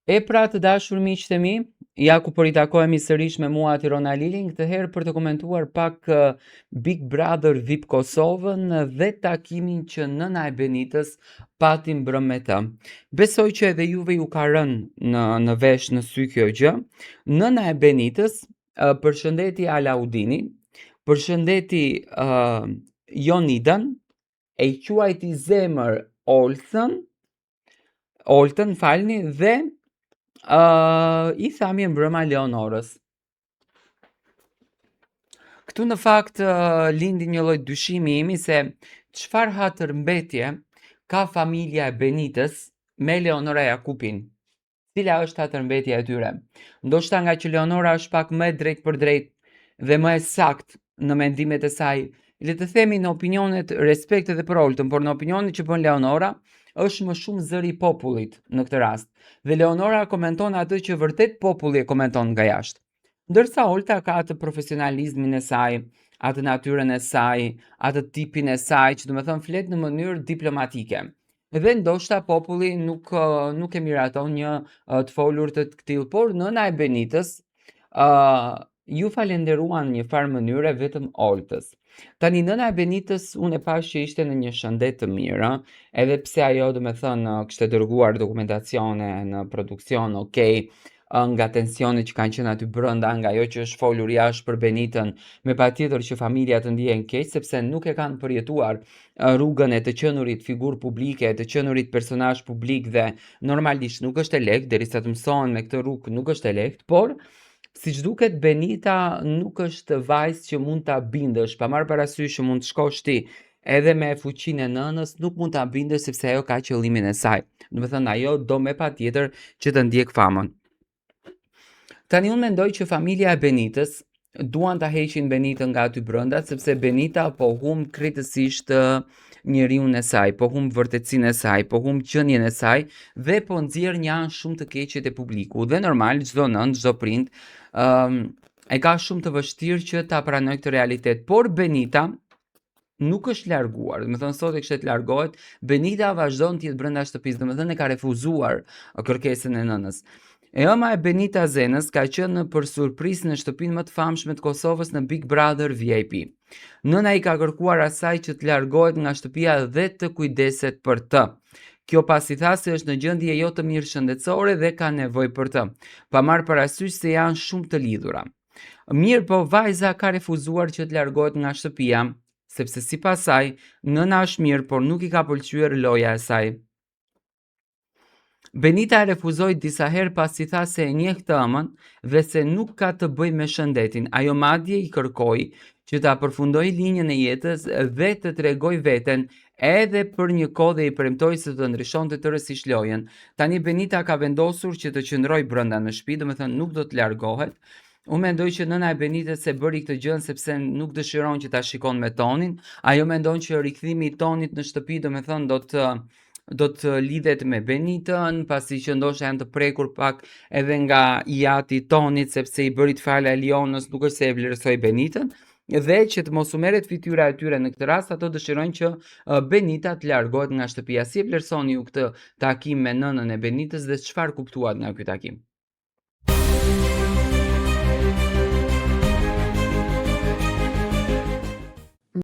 E pra të dashur miqtë e mi, ja ku po ritakohemi sërish me mua Tirona Lilin, këtë herë për të komentuar pak Big Brother VIP Kosovën dhe takimin që nëna e Benitës pati mbrëmë me të. Besoj që edhe juve ju ka rënë në në vesh në sy kjo gjë. Nëna e Benitës përshëndeti Alaudinin, përshëndeti uh, Jonidën, e quajti zemër Olsën, Oltën, falni, dhe uh, i tha mirëmbrëma Leonorës. Këtu në fakt uh, lindi një lloj dyshimi imi se çfarë hatërmbetje ka familja e Benitës me Leonora Jakupin. Cila është hatërmbetja e tyre? Ndoshta nga që Leonora është pak më e drejtpërdrejtë dhe më e saktë në mendimet e saj, le të themi në opinionet, respekt edhe për Oltën, por në opinionet që bën Leonora, është më shumë zëri i popullit në këtë rast. Dhe Leonora komenton atë që vërtet populli e komenton nga jashtë. Ndërsa Olta ka atë profesionalizmin e saj, atë natyrën e saj, atë tipin e saj, që domethënë flet në mënyrë diplomatike. Dhe ndoshta populli nuk nuk e miraton një të folur të këtillë, por nëna e Benitës uh, iu falenderua në një farë mënyre vetëm Oltës. Tani nëna e Benitës unë e pashë që ishte në një shëndet të mirë, edhe pse ajo domethënë kishte dërguar dokumentacione në produksion, okay, nga tensionet që kanë qenë aty brenda, nga ajo që është folur jashtë për Benitën, me patjetër që familja të ndihen keq sepse nuk e kanë përjetuar rrugën e të qenurit figurë publike, të qenurit personazh publik dhe normalisht nuk është e lehtë derisa të mësohen me këtë rrugë nuk është e lehtë, por siç duket Benita nuk është vajzë që mund ta bindësh, pa marrë parasysh që mund të shkosh ti edhe me fuqinë e nënës nuk mund ta bindësh sepse ajo ka qëllimin e saj. Domethënë ajo do me patjetër që të ndjekë famën. Tani unë mendoj që familja e Benitës duan ta heqin Benitën nga aty brenda sepse Benita po humb krejtësisht njeriun e saj, po humb vërtetësinë e saj, po humb qenien e saj dhe po nxjerr një anë shumë të keqe te publiku. Dhe normal çdo nënë, çdo prind, ëm um, e ka shumë të vështirë që ta pranojë këtë realitet, por Benita nuk është larguar, domethënë sot e kishte të largohet, Benita vazhdon të jetë brenda shtëpisë, domethënë e ka refuzuar kërkesën e nënës. E ëma e Benita Zenës ka qenë për surprizë në shtëpinë më të famshme të Kosovës në Big Brother VIP. Nëna i ka kërkuar asaj që të largohet nga shtëpia dhe të kujdeset për të. Kjo pasi tha se është në gjendje jo të mirë shëndetësore dhe ka nevojë për të, pa marrë parasysh se janë shumë të lidhura. Mirëpo vajza ka refuzuar që të largohet nga shtëpia, sepse sipas saj, nëna është mirë, por nuk i ka pëlqyer loja e saj. Benita e refuzoi disa herë pasi tha se e njeh të ëmën dhe se nuk ka të bëjë me shëndetin. Ajo madje i kërkoi që ta përfundojë linjën e jetës dhe të tregojë veten edhe për një kohë dhe i premtoi se do të ndryshonte tërësisht lojën. Tani Benita ka vendosur që të qëndrojë brenda në shtëpi, domethënë nuk do të largohet. Unë mendoj që nëna e Benitës e bëri këtë gjë sepse nuk dëshiron që ta shikon me Tonin. Ajo mendon që rikthimi i Tonit në shtëpi, domethënë do të do të lidhet me Benitën, pasi që ndoshta janë të prekur pak edhe nga i ati i Tonit, sepse i bëri të fala Elionës, nuk është se e vlerësoi Benitën, dhe që të mos u merret fytyra e tyre në këtë rast, ato dëshirojnë që Benita të largohet nga shtëpia. Si e vlerësoni ju këtë takim me nënën e Benitës dhe çfarë kuptuat nga ky takim?